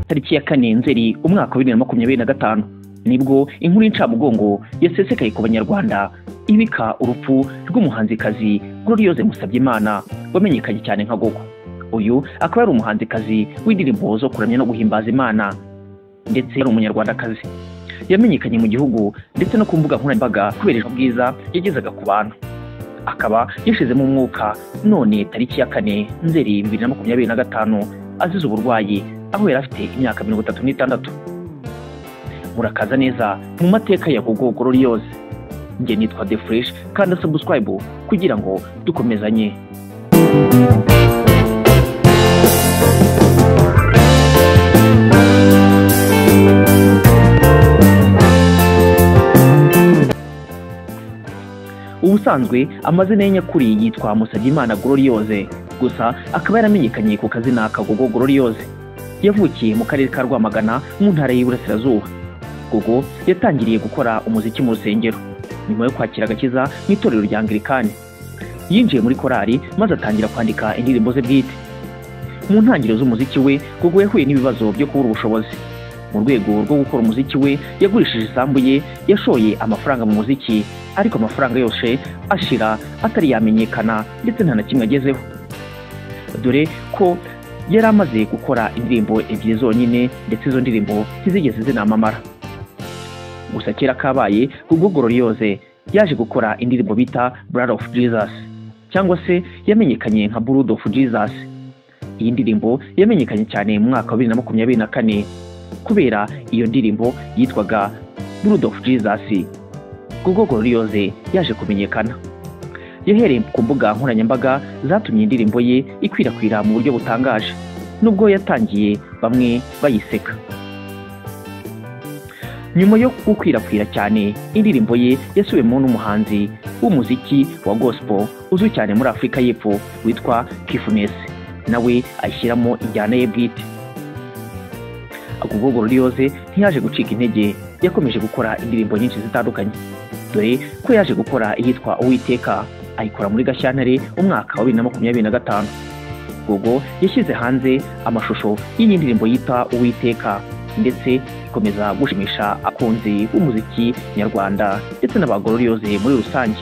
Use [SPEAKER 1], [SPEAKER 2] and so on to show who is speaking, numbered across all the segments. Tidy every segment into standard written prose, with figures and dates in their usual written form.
[SPEAKER 1] Tariki ya 4 Nzeri umwaka wa 2025 nibwo inkuru y'incamugongo yasesekaye ku banyarwanda ibika urupfu rw'umuhanzikazi Gloriose Musabyimana wamenyekanye cyane nka Gogo. Uyu akaba ari umuhanzikazi w'indirimbo zo kuramya no guhimbaza Imana ndetse ari umunyarwandakazi. Yamenyekanye mu gihugu ndetse no ku mbuga nkoranyambaga kubera ijwi bwiza yagezaga ku bantu. Akaba yashizemo umwuka none tariki ya 4 Nzeri 2025 azize uburwayi aho yari afite imyaka 36. Murakaza neza mu mateka ya Gogo Gloriose. Nge nitwa The Fresh, kandi subscribe kugira ngo dukomezanye. Ubusanzwe amazina ye nyakuri yitwa Musabyimana Gloriose, gusa akaba yaramenyekanye ku kazina ka Gogo Gloriose. Yavukiye mu karere ka Rwamagana mu ntara y'Iburasirazuba. Gogo yatangiriye gukora umuziki mu rusengero nyuma yo kwakira agakiza mu itorero rya Anglikani. Yinjiye muri korali maze atangira kwandika indirimbo ze bwite. Mu ntangiriro z'umuziki we, Gogo yahuye n'ibibazo byo kubura ubushobozi. Mu rwego rwo gukora umuziki we, yagurishije isambu ye, yashoye amafaranga mu muziki, ariko amafaranga yose ashira atari yamenyekana ndetse nta na kimwe agezeho. Dore ko yari amaze gukora indirimbo ebyiri zonyine ndetse izo ndirimbo ntizigeze zinamamara. Gusa kera kabaye, Gogo Gloriose yaje gukora indirimbo bita Blood of Jesus cyangwa se yamenyekanye nka Blood of Jesus. Iyi ndirimbo yamenyekanye cyane mu mwaka wa 2024 kubera iyo ndirimbo yitwaga Blood of Jesus. Gogo Gloriose yaje kumenyekana. Yahereye ku mbuga nkoranyambaga zatumye indirimbo ye ikwirakwira mu buryo butangaje, nubwo yatangiye bamwe bayiseka. Nyuma yo gukwirakwira cyane, indirimbo ye yasubiwemo n'umuhanzi w'umuziki wa gospel uzwi cyane muri Afurika y'Epfo witwa Kifunesi, nawe ayishyiramo injyana ye bwite. Gogo Gloriose ntiyaje gucika intege, yakomeje gukora indirimbo nyinshi zitandukanye. Dore ko yaje gukora iyitwa Uwiteka, ayikora muri Gashyantare umwaka wa 2025. Gogo yashyize hanze amashusho y'iyi ndirimbo yita Uwiteka ndetse ikomeza gushimisha abakunzi b'umuziki nyarwanda ndetse n'aba Gloriose muri rusange.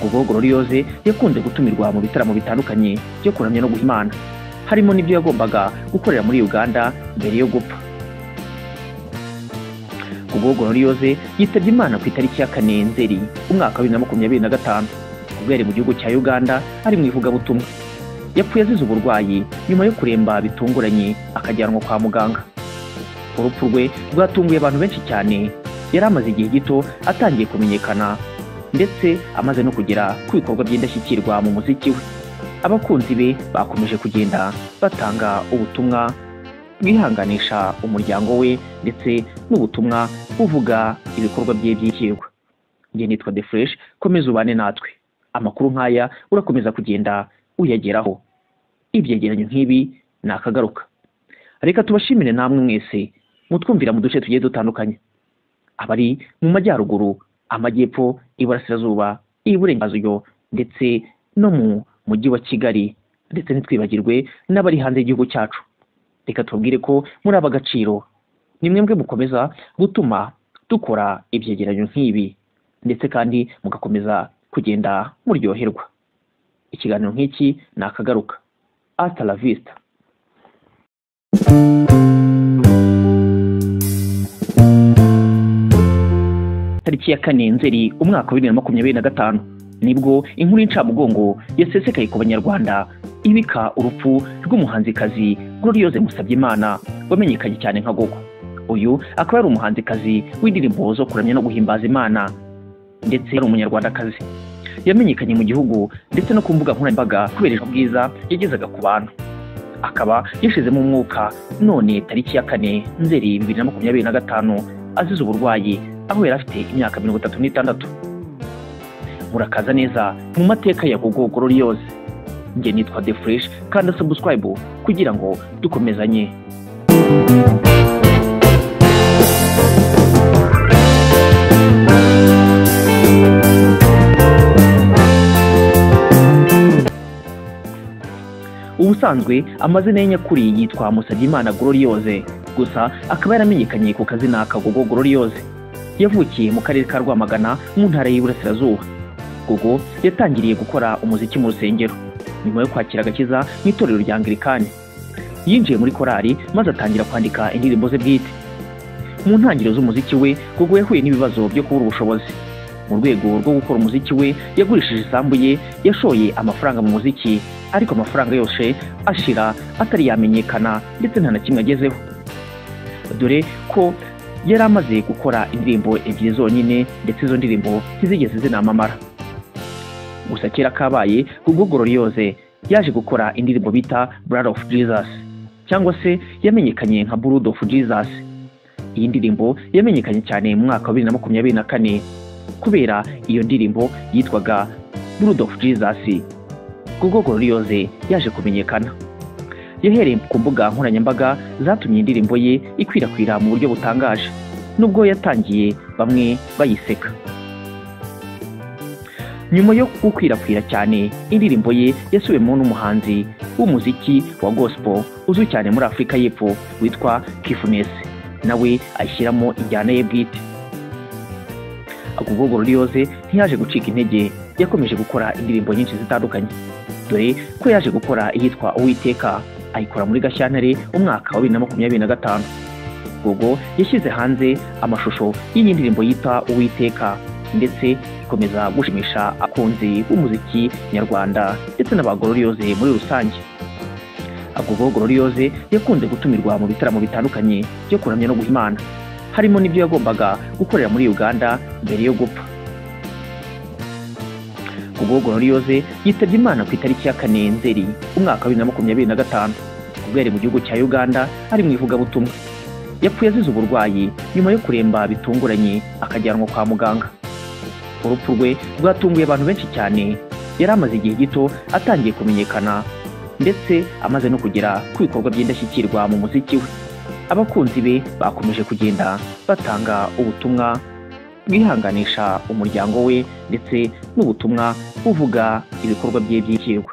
[SPEAKER 1] Gogo Gloriose yakunze gutumirwa mu bitaramo bitandukanye byo kuramya no guha Imana, harimo n'ibyo yagombaga gukorera muri Uganda mbere yo gupfa. Gogo Gloriose yitabye Imana ku itariki ya 4 Nzeri umwaka wa 2025 ubwo yari mu gihugu cya Uganda ari mu ivugabutumwa. Yapfuye azize uburwayi nyuma yo kuremba bitunguranye akajyanwa kwa muganga. Urupfu rwe rwatunguye abantu benshi cyane. Yari amaze igihe gito atangiye kumenyekana ndetse amaze no kugera ku bikorwa by'indashyikirwa mu muziki we. Abakunzi be bakomeje kugenda batanga ubutumwa bwihanganisha umuryango we ndetse n'ubutumwa buvuga ibikorwa bye by'ikirwa. Nge nitwa The Fresh, komeza ubane natwe. Amakuru nk'aya urakomeza kugenda uyageraho. Ibyegeranyo nk'ibi nakagaruka. Reka tubashimire namwe mwese mutwumvira mu duce tugiye dutandukanye, abari mu majyaruguru, amajyepfo, iburasirazuba, iburengerazuba ndetse no mu mujyi wa Kigali, ndetse ntitwibagirwe n'abari hanze y'igihugu cyacu. Reka tubabwire ko muri ab'agaciro, ni mwebwe mukomeza gutuma dukora ibyegeranyo nk'ibi ndetse kandi mugakomeza kugenda muryoherwa. Ikiganiro nk'iki nakagaruka. Hasta la vista. Tariki ya 4 Nzeri umwaka wa 2025 nibwo inkuru y'incamugongo yasesekaye ku banyarwanda ibika urupfu rw'umuhanzikazi Gloriose Musabyimana wamenyekanye cyane nka Gogo. Uyu akaba ari umuhanzikazi w'indirimbo zo kuramya no guhimbaza Imana ndetse ari umunyarwandakazi. Yamenyekanye mu gihugu ndetse no ku mbuga nkoranyambaga kubera ijwi bwiza yagezaga ku bantu. Akaba yashizemo umwuka none tariki ya 4 Nzeri 2025 azize uburwayi aho yari afite imyaka 36. Murakaza neza mu mateka ya Gogo Gloriose. Nge nitwa The Fresh, kandi subscribe kugira ngo dukomezanye. Ubusanzwe amazina ye nyakuri yitwa Musabyimana Gloriose, gusa akaba yaramenyekanye ku kazina ka Gogo Gloriose. Yavukiye mu karere ka Rwamagana mu ntara y'Iburasirazuba. Gogo yatangiriye gukora umuziki mu rusengero nyuma yo kwakira agakiza mu itorero rya Anglikani. Yinjiye muri korali maze atangira kwandika indirimbo ze bwite. Mu ntangiriro z'umuziki we, Gogo yahuye n'ibibazo byo kubura ubushobozi. Mu rwego rwo gukora umuziki we, yagurishije isambu ye, yashoye amafaranga mu muziki, ariko amafaranga yose ashira atari yamenyekana ndetse nta na kimwe agezeho. Dore ko yari amaze gukora indirimbo ebyiri zonyine, ndetse izo ndirimbo ntizigeze zinamamara. Gusa kera kabaye, Gogo Gloriose yaje gukora indirimbo bita Blood of Jesus, cyangwa se yamenyekanye nka Blood of Jesus. Iyi ndirimbo yamenyekanye cyane mu mwaka wa 2024 kubera iyo ndirimbo yitwaga Blood of Jesus. Gogo Gloriose yaje kumenyekana. Yahereye ku mbuga nkoranyambaga zatumye indirimbo ye ikwirakwira mu buryo butangaje, nubwo yatangiye bamwe bayiseka. Nyuma yo gukwirakwira cyane, indirimbo ye yasubiwemo n'umuhanzi w'umuziki wa gospel uzwi cyane muri Afurika y'Epfo witwa Kifunesi, nawe ayishyiramo injyana ye bwite. Gogo Gloriose ntiyaje gucika intege, yakomeje gukora indirimbo nyinshi zitandukanye, dore ko yaje gukora iyitwa Uwiteka, ayikora muri Gashyantare umwaka wa 2025. Gogo yashyize hanze amashusho y'iyi ndirimbo yita Uwiteka, ndetse ikomeza gushimisha abakunzi b'umuziki nyarwanda ndetse n'aba Gloriose muri rusange. Gogo Gloriose yakunze gutumirwa mu bitaramo bitandukanye byo kuramya no guha Imana, harimo n'ibyo yagombaga gukorera muri Uganda mbere yo gupfa. Gogo Gloriose yitabye Imana ku itariki ya 4 Nzeri umwaka wa 2025, ubwo yari mu gihugu cya Uganda ari mu ivugabutumwa. Yapfuye azize uburwayi nyuma yo kuremba bitunguranye akajyanwa kwa muganga. Urupfu rwe rwatunguye abantu benshi cyane. Yari amaze igihe gito atangiye kumenyekana, ndetse amaze no kugera ku bikorwa by'indashyikirwa mu muziki we. Abakunzi be bakomeje kugenda batanga ubutumwa bwihanganisha umuryango we, ndetse n'ubutumwa buvuga ibikorwa bye by'ikirwa.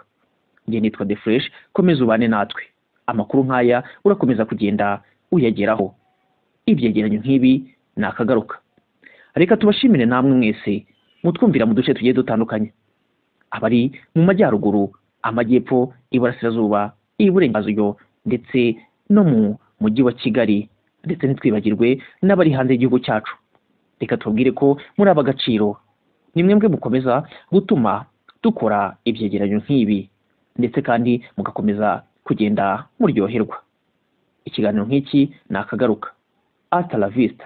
[SPEAKER 1] Njye nitwa The Fresh, komeza ubane natwe. Amakuru nk'aya urakomeza kugenda uyageraho. Ibyegeranyo nk'ibi ni akagaruka. Reka tubashimire namwe mwese mutwumvira mu duce tugiye dutandukanye, abari mu majyaruguru, amajyepfo, iburasirazuba, iburengerazuba ndetse no mu mujyi wa Kigali, ndetse ntitwibagirwe n'abari hanze y'igihugu cyacu. Reka tubabwire ko muri ab'agaciro, ni mwebwe mukomeza gutuma dukora ibyegeranyo nk'ibi, ndetse kandi mugakomeza kugenda muryoherwa. Ikiganiro nk'iki ni akagaruka. Hasta la vista.